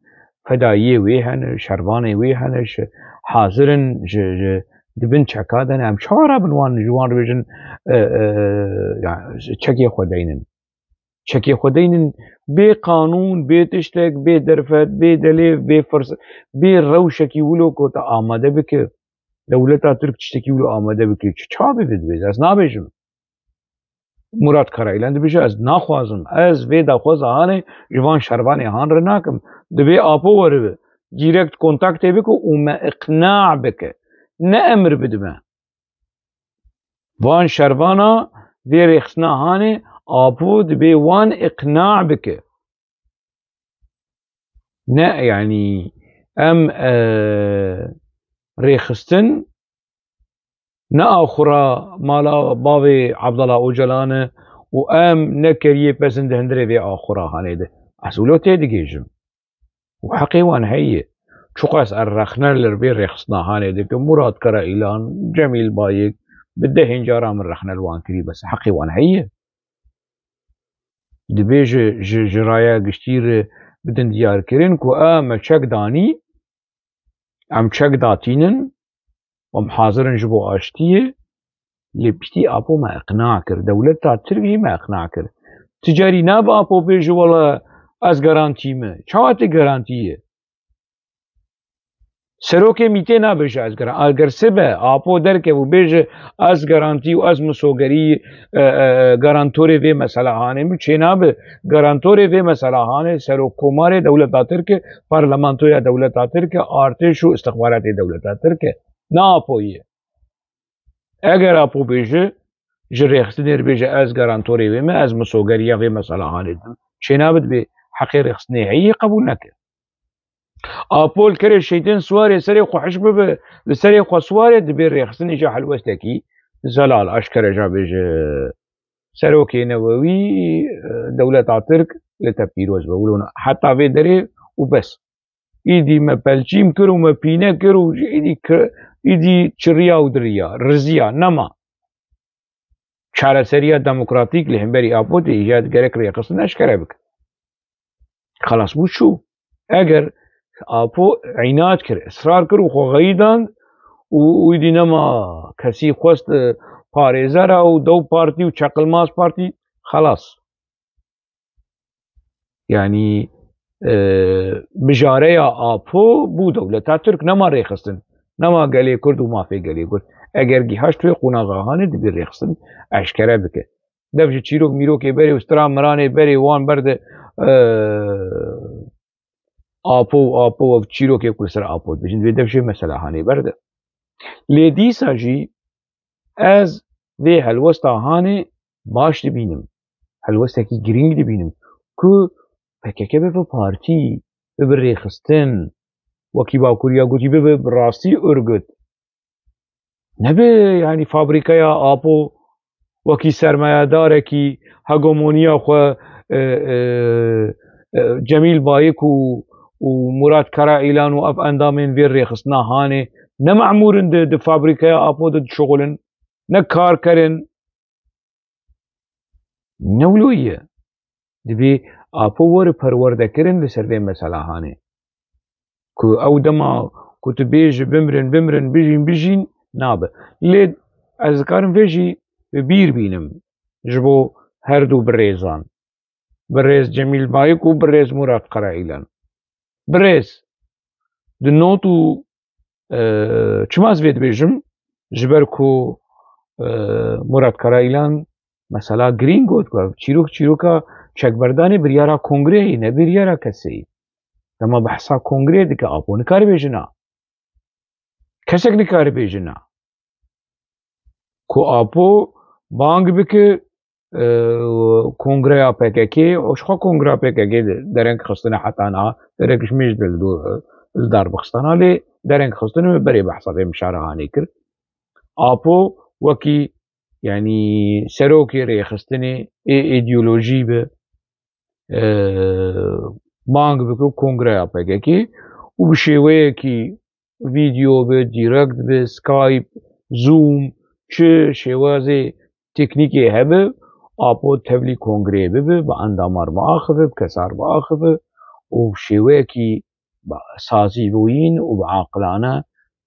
fedayiyê wê hene, şervanê wê hene, ji, hazir in, ji, ji, di bin çeka de ne. Em çawa rabin wan, ji wan re bêjin, e, e, ya, çekê xwe deynin? Çekê xwe deynin bê qanûn, bê tiştek, bê derfet, bê delêv, bê firs-, bê rewşekî wilo ku te amade bike. Dewleta Tirk tiştekî wilo amade bike. Çi çawa bê vê dibêje? Ez nabêjim. Murat Karayilan dibêje, ez naxwazim. Ez vê daxwaza hanê ji van şervanê han re nakim. Divê Apo weribe. Direkt kontaktê bike û me iqna bike. Ne emir bidime. Van şervana vê rêxistina hanê Apo dibê wan iqna bike. Ne, yanî em, e, rêxistin ne axura mala bavê Abdullah Ocalan e û em ne keriyê pesin di hundirê vê axura hanê de. Ez wilo têdigihêjim. Û heqê wan heye. Çiqas ez rexne li vê rêxistina hanê dikim, Murat Karayilan, Cemîl Bayik, bi dehên caran min rexne li wan kirî, bes heqê wan heye. Dibê ji, ji, ji raya giştî re bidin diyarkirin ku a me çek danî, em çek datînin, em hazir in ji bo aştiyê, lê piştî Apo me iqna kir, dewleta Tirk jî me iqna kir. Ti carî nabe Apo bêje, wele Ez garantî me. Çawa tê garantî ye? Serokê mîtê nabêje ez garantî. Eger sibe Apo derkev û bêje ez garantî û ez misogerî, e, e, e, garantorê vê mesela hanê min çênabe. Garantorê vê mesela hanê serokkomarê dewleta Tirk e, parlamentoya dewleta Tirk e, artêş û istixbaratê dewleta Tirk e. Ne Apoyî ye. Eger Apo bêje, ji rêxistinê re bêje ez garantorê vê me, ez misogeriya vê mesela hanê didim. Çênabe dibê heqê rêxistinê heyî qebûl neke. Apo li kerê şeytên siwarê serê xwe hiş bibe, li serê xwe siwarê dibê rêxistinê jî helwestekî zelal eşkere jî bêje serokê newewî, e, dewleta Tirk li te pîroz be. Wilo ne. Heta vê derê û bes. Îdî me pelçîm kir û me pîne kir û ji îdî kir, îdî çiriya û diriya, riziya, nema. Çareseriya demokratîk li hemberî Apo tê, îca gerek rêxistin eşkere bike. Xelas bû çû. Eger Apo înat kir, israr kir û xwe xeyî dan û, û îdî nema kesî xwest, e, parêzer e û dew partî û çeqilmaz partî, xelas. Yanî, e, bijareya Apo bû dewleta Tirk, nema rêxistin. Nema gelê Kurd û mafê gelê Kurd. Eger gihaşt wê qonaxa hanê dibê rêxistin eşkere bike. Dev ji çîrok mîrokê berê û stran miranê berê wan berde, e, Apo û Apo ev çîrokê ku li ser Apo dibêjin, divê dev jê mesela hanê berde. Lê dîsa jî ez vê helwesta hanê baş dibînim. Helwestekî girîng dibînim ku P K K bibe partî, bibe rêxistin, wekî Bakur ya gotî bibe bi rastî örgüt. Nebe, yanî, fabrîkeya Apo wekî sermayedarekî hegemoniya xwe, e, e, e, Cemîl Bayik û, û Murat Karaîlan û ev endamên vê rêxistina hanê ne memûr in di, di fabrîkeya Apo de dişuxulin, ne karker in. Ne wilo ye. Dibê Apo were perwerdekirin li ser vê mesela hanê. Ku ew dema ku tu bêjî bimrin, bimrin, bijîn, bijîn, nabe. Lê ez dikarim vê jî bi bîr bînim ji bo her du birêzan. Birêz Cemîl Bayik û birêz Murat Karaîlan. Birêz, di not û, e, çima ez vê dibêjim? Ji ber ku, e, Murat Karaîlan mesela girîng got ku ev çîrok, çîroka çekberdanê biryara kongreyê, ne biryara kesê ye. Dema behsa kongreyê dike, Apo nikare bêje na. Kesek nikare bêje na. Ku Apo bang bike, e, kongreya P K K, û ji xwe kongreya P K K de dereng xistine heta niha, dereng ji mêj de li do-, li dar bixistana, lê dereng xistine me berê behsa vê mişara hanê kir. Apo wekî, yanî, serokê rêxistinê ê îdeolojî be, e, bang bike kongreya P K K û bi şêweyekî vîdeo be, direct be, Skype, Zoom, çi şêwazê teknîkê hebe, Apo tevlî kongreyê bibe, bi endamar biaxive, bi kesar biaxive û şêweyekî bi sazîbûyîn û bi aqilane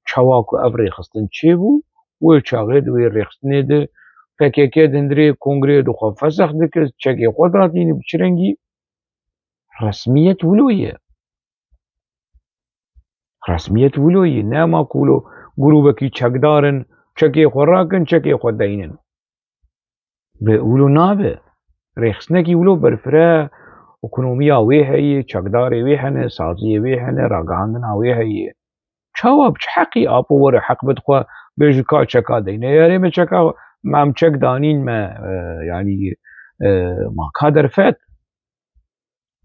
çawa ku ev rêxistin çêbû, wê çaxê di wê rêxistinê de P K K di hundirê kongreyê de xwe fesex dike, çekê xwe datîne bi çi rengî? Resmiyet wilo ye. Resmiyet wilo ye. Nema ku wilo grûbekî çekdar in, çekê xwe rakin, çekê xwe deynin. Bi wilo nabe. Rêxistinekî wilo berfireh, ekonomiya wê heye, çekdarê wê hene, saziyê wê hene, ragihandina wê heye. Çawa, bi çi heqî Apo were heq bid xwe bêje ka çeka deyne? Yarê me çeka, me em çek danîn me, e, yanî, e, ma ka derfet.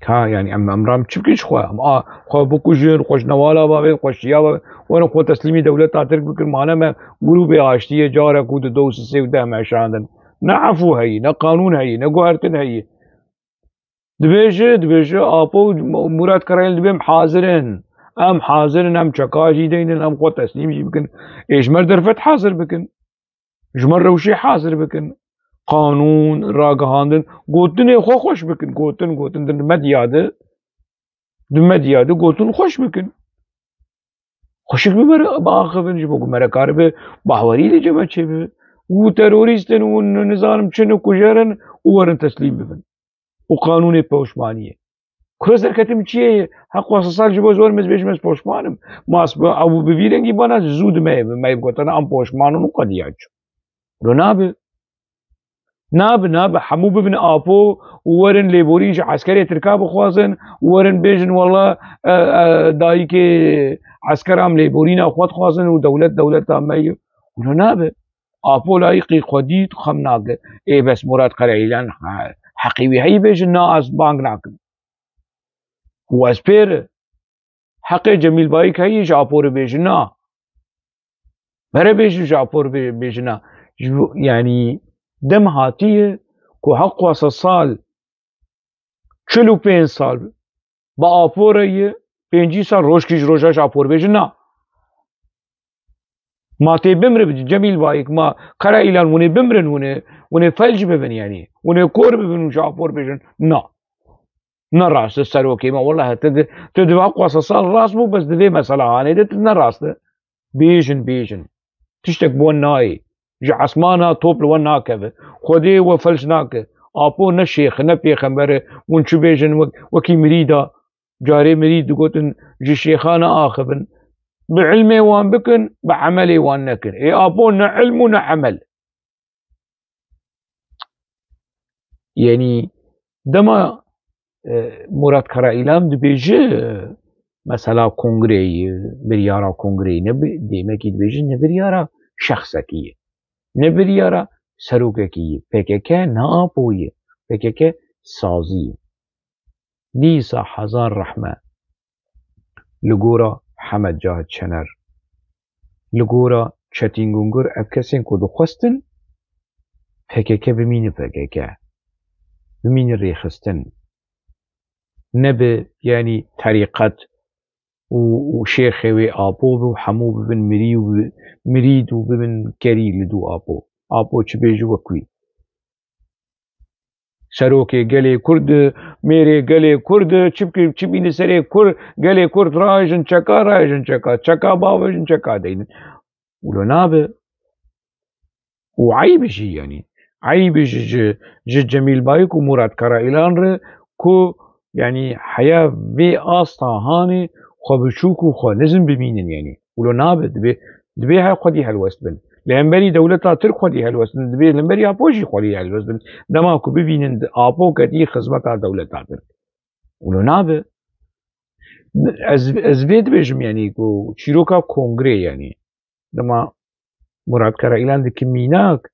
Ka, yanî, em, em ram çi bikin ji xwe? Em a, xwe bikujin, xwe ji newala bavên, xwe ji şiya bavên, werin xwe teslîmî dewleta Tirk bikin, mane me grûbê aştiyê carek û di do û sisê û deh meşandin. Ne efû heyî, ne qanûn heyî, ne guhertin heyî. Dibêje, dibêje, Apo û Murat Karayel dibê em hazir in. Em hazir in, em çeka jî deynin, em xwe teslîm jî bikin. Ê ji me derfet hazir bikin. Ji me rewşê hazir bikin. Qanûn, ragihandin, gotinê xwe xweş bikin. Gotin, gotin di medya de, di medya de gotin xweş bikin. Xweşik bi me re biaxivin, ji bo ku me re karibe bahwerî li cem me çêbibe. Û terorîst in û n-, nizanim çi ne kujer in û werin teslîm bibin. Û qanûnê pewşmaniyê. Kuro ez derketim çiyê ye? Heqwa sed sal ji bo ez werim ez bêjim ez poşman im. Ma ez bi, ew bi vî rengî bana zû dime ye, me yê gotana em poşman in û qediya çû. Lo nabe. Nabe, nabe. Hemû bibin apo û werin lêborîn ji eskerê tirka bixwazin û werin bêjin, wela, e, e, dayikê eskera em lêborîna xwe dixwazin û dewlet dewleta me ye. Lo nabe. Apo layîqî xwe dît, xem nake. Ê bes Murat Karaîlan, he, heqî wî heyî bêjin, na ez bang nakim. Û ez pê re heqê Cemîl Bayik heyî ji Apo re bêjin na. Mere bêjin ji Apo re bê-, bêjin na. Ji bo, yanî dem hatiye ku heqwa sed sal, çil û pênc sal bi Apo re ye, pêncî sal rojkî ji roja ji Apo re bêjin na. Ma tê bimre bi Cemîl Bayik, ma Kara Îlan, hûn ê bimrin, hûn ê, hûn ê felc bibin, yanî hûn ê kor bibin û ji Apo re bêjin na. Ne rast e serokê me, welahi tu di, tu di va xwasa sal rast bû, bes di vê mesela hanê de tu ne rast e. Bêjin, bêjin. Tiştek bi wan nayê. Ji esmana top li wan nakeve. Xwedê we felç nake. Apo ne şêx, ne pêxember e. Hûn çi bêjin wek, wekî mirîda. Carê mirîd digotin ji şêxana axivin. Bi ilmê wan bikin, bi emelê wan nekin. Ê Apo ne ilm û ne emel. Yanî dema, e, Murat Karaîlan dibêje, e, mesela kongreyê, biryara kongreyê, ne bi-, demekî dibêje, ne biryara şexsekî ye. Ne biryara serokekî ye. P K K ne Apo ye. P K K sazî ye. Dîsa hezar rehme li gora Hemed Cahit Şener, li gora Çetin Gungur, ev kesên ku dixwestin P K K bimîne P K K, bimîne rêxistin, nebe, yanî terîqet û, û şêxê wê Apo be û hemû bibin mirî û bi-, mirîd û bibin kerî li dû Apo. Apo çi bêje wek wî. Serokê gelê Kurd, mêrê gelê Kurd, çi bike, çi bîne serê Kurd, gelê Kurd, rahêjin çeka, rahêjin çeka, çeka bavêjin, çeka deynin. Wilo nabe. Û eyb jî, yanî, eyb jî ji, ji Cemîl Bayik û Murat Karaîlan re ku, yanî, heya vê asta hanê xwe biçûk û xwe nizm bimînin, yanî. Wilo nabe, dibê, dibê her xwedî helwest bin. Li hemberî dewleta Tirk xwedî helwest bin, dibê li hemberî Apo jî xwedî helwest bin. Dema ku bibînin di-, Apo ketî xizmeta dewleta Tirk. Wilo nabe. Ez, ez vê dibêjim, yanî, ku çîroka kongrê, yanî. Dema Murat Karaîlan dike mînak,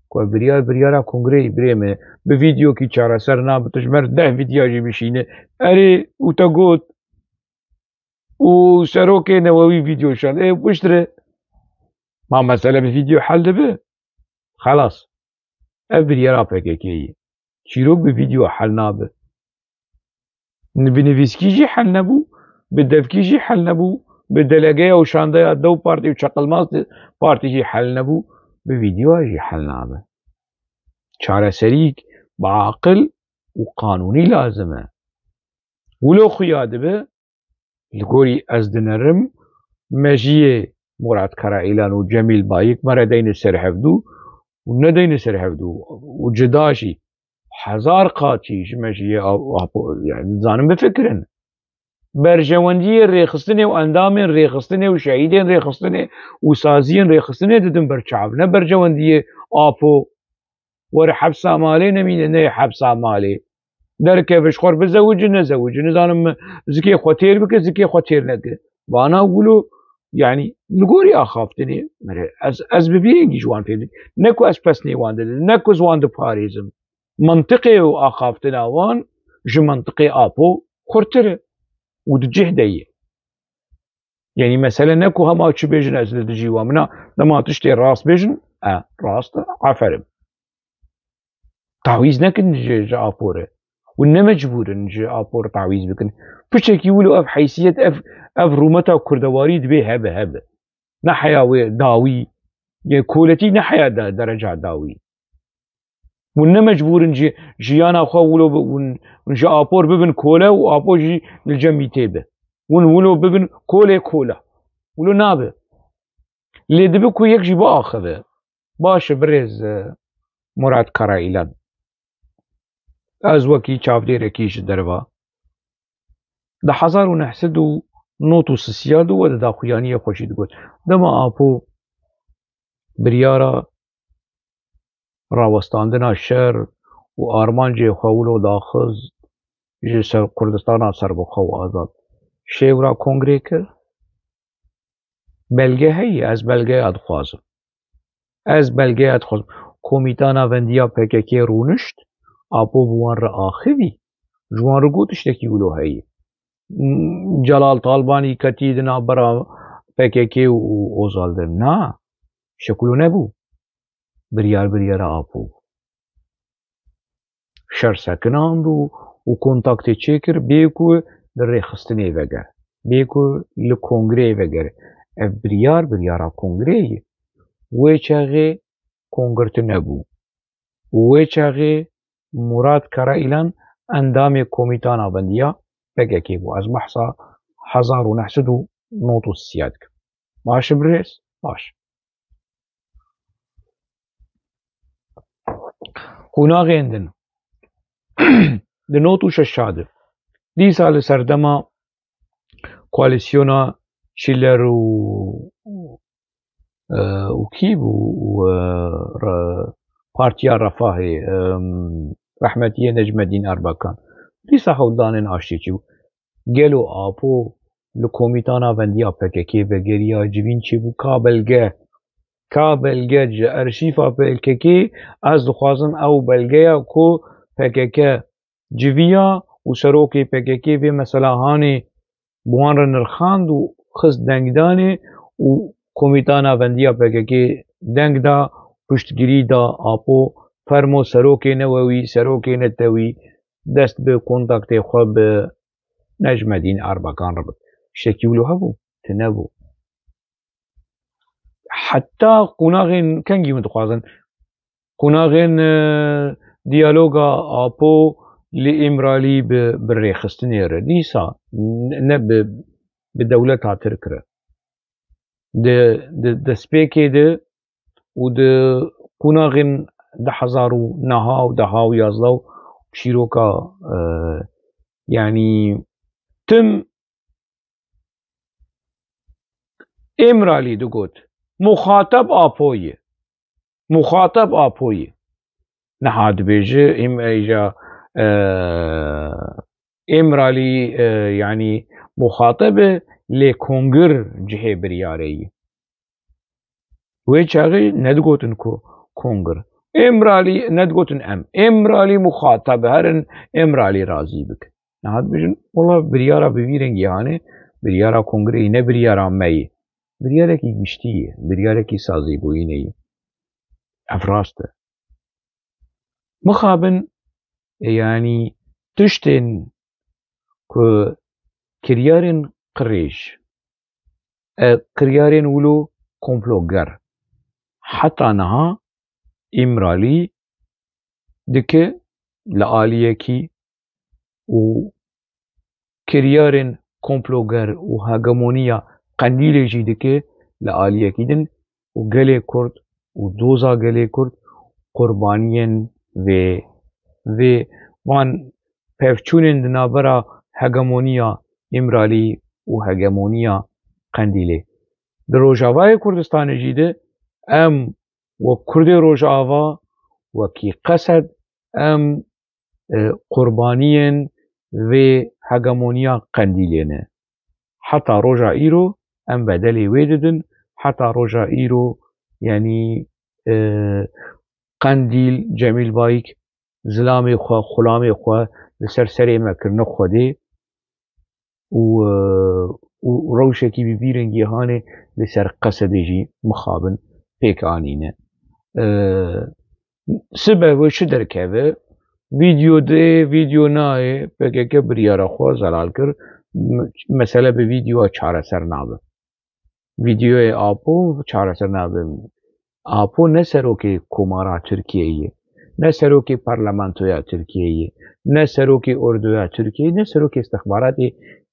ku ev biryar, biryara kongreyê birê me, bi vîdeokî çareser nabe, tu ji me re deh vîdya jî bişîne. Erê, û te got, û serokê newewî vîdeo şand. Ê, piştre. Ma mesele bi vîdeo hel dibe? Xelas. Ev biryara P K K ye. Çîrok bi vîdeo hel nabe. Bi nivîskî jî hel nebû, bi devkî jî hel nebû, bi delegeya û şandeya DEW Partî û Çeqilmaz Partî jî hel nebû, bi vîdeo jî hel nabe. Çareserîk bi aqil û qanûnî lazim e. Wilo xuya dibe, li gorî ez dinerim, mejiyê Murat Karaîlan û Cemîl Bayik me re deyne ser hevdû û nedeyne ser hevdû û cida jî hezar qat jî ji mejiyê a-, Apo, yani, dizanin bifikirin. Berjewendiyê rêxistinê û endamên rêxistinê û şehîdên rêxistinê û saziyên rêxistinê didin ber çav. Ne berjewendiyê Apo, were hepsa malê nemîne, neyê hepsa malê. Derkeve ji xwe re bizewicin, nezewicin. Nizanim zikê xwe têr bike, zikê xwe têr neke. Vana wilo, yani, li gorî axaftinê, mere, ez, ez bi vî rengî ji wan fêm dikim. Ne ku ez pesnê wan didim, ne ku ez wan diparêzim. Mentiqê û axaftina wan ji mentiqê Apo xurtir e û di cih de ye. Yanî mesele ne ku hema çi bêjin ez li dijî wan. Mina dema tiştê rast bêjin, e, rast e, aferin. Tawîz nekin ji, ji Apo re. Hûn ne mecbûr in ji Apo re tawîz bikin. Piçekî wilo ev heysiyet, ev, ev rûmeta kurdewarî dibê hebe, hebe. Ne heya wê dawî, yê koletî ne heya de-, dereca dawî. Hûn ne mecbûr in jî jiyana xwe wilo bi-, hûn, hûn ji Apo re bibin kole û Apo jî li cem wî tê be. Hûn wilo bibin kolê kola. Wilo nabe. Lê dibe ku yek jî biaxive. Baş e birêz, e, Murat Karaîlan. Ez wekî çavdêrekî ji derva Di hezar û neh sed û nod û sisiyê de we di daxuyaniyê xwe jî digot. Dema Apo biryara rawestandina şer û armancê xwe wilo daxist ji ser Kurdistana serbixwe û azad, şêwra kongrê kir. Belge heye, ez belgeya dixwazim. Ez belgeya dixwazim. Komîta Navendiya P K K rûnişt, Apo bi wan re axivî, ji wan re got tiştekî wilo heye. M-, Celal Talbanî ketî di navbera P K K û Ozal de. Na, şekulo nebû. Biryar biryara Apo bû. Şer sekinand û, û kontaktê çêkir, bê ku li rêxistinê veger, bê ku li kongreyê veger. Ev biryar, biryara kongreyê ye. Wê çaxê kongir tune bû. Û wê çaxê Murat Karaîlan endamê Komîta Navendiya P K K bû. Ez behsa hezar û neh sed û nod û sê dikim. Baş e birêz? Baş. Qonaxên din. Di nod û şeş de. Dîsa li serdema koalîsyona Çîler û, e, û kî bû? Û, e, re-, Partiya Refahê, em, rehmetiyê Necmedîn Erbakan. Dîsa hewldanên aştî çi bû? Gelo Apo li Komîta Navendiya P K K vegeriya, civîn çêbû? Ka belge, ka belge ji erşîfa P K K, ez dixwazim ew belgeya ku P K K civiya û serokê P K K vê mesela hanê bi wan re nirxand û xist dengdanê û Komîta Navendiya P K K deng da, piştgirî da Apo, fermo serokê newewî, serokê netewî, dest bi kontaktê xwe bi Necmedîn Erbakan re bike. Tiştekî wilo hebû? Tune bû. Heta qonaxên kengî min dixwazin. Qonaxên, e, diyaloga Apo li Îmralî bi, bi rêxistinê re. Dîsa ne, ne bi, bi dewleta Tirk re. Di, di destpêkê de û di qonaxên du hezar û neh û deh û yazdeh û çîroka, e, yanî tim Îmralî digot, muxateb Apo ye. Muxateb Apo ye. Niha dibêje, Îm-, îja, e, Îmralî, e, yanî muxateb e, lê kongir cihê biryarê ye. Wê çaxê nedigotin ku kongir. Îmralî nedigotin em. Îmralî muxateb e, herin Îmralî razî bik. Niha dibêjin, wela biryara bi vî rengî hanê, biryara kongreyê ne biryara me ye. Biryarekî giştî ye, biryarekî sazîbûyînê ye. Ev rast e. Mixabin, e, yanî tiştên ku kiryarên qirêj, e, kiryarên wilo komploger, heta niha Îmralî dike li aliyekî û kiryarên komploger û hegemoniya Qendîlê jî dike li aliyekî din û gelê Kurd û doza gelê Kurd qurbaniyên vê, vê van pevçûnên di navbera hegemoniya Îmralî û hegemoniya Qendîlê. Di Rojavayê Kurdistanê jî de em wek Kurdê Rojava, wekî Qesed, em, e, qurbaniyên vê hegemoniya Qendîlê ne. Heta roja îro em bedelê wê didin, heta roja îro, yanî, e, Qendîl, Cemîl Bayik zilamê xwe, xulamê xwe li ser serê me kirine Xwedê û, e, û rewşekî bi vî rengî hanê li ser Qesedê jî mixabin pêk anîne. E, sibe wê çi derkeve? Vîdeo dê, vîdeo nayê, P K K biryara xwe zelal kir. M-, mesele bi vîdeoya çareser nabe. Vîdeoyê Apo çareser nabe. Apo ne serokê Komara Tirkiyeyê ye, ne serokê Parlamentoya Tirkiyeyê ye, ne serokê Ordoya Tirkiyeyê, ne serokê istixbaratê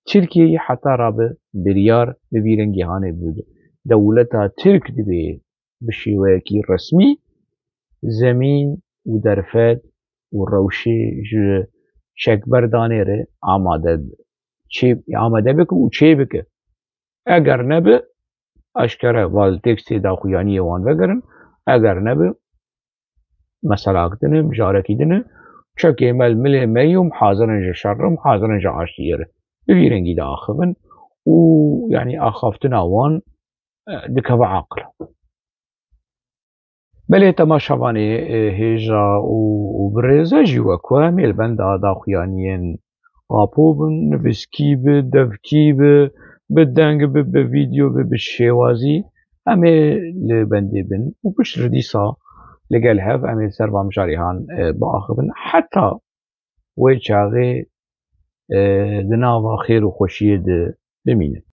Tirkiyeyê heta rabe biryar bi vî rengî hanê bide. Dewleta Tirk dibê bi şêweyekî resmî zemîn û derfet û rewşê ji çekberdanê re amade be. çê amade bike û çê bike. Eger nebe, eşkere va li tekstê daxuyaniyê wan vegerin, eger nebe, meselak din e, mijarekî din e, çekê me li milê me yû, him hazir in ji şer re, him hazir in ji aştiyê re. Bi vî rengî diaxivin û, yanî, axaftina wan, e, dikeve aqil. Belê temaşevanê, e, hêja û, û birêze jî wek ku em ê li benda daxuyaniyên apo bin, nivîskî bi, devkî bi, bi deng bi, bi vîdeo bi, bi şêwazî, em ê li bendê bin û piştre dîsa li gel hev em ê li ser van mijarê han, e, biaxivin. Heta wê çaxê, e, di nava xêr û xweşiyê de bimînin.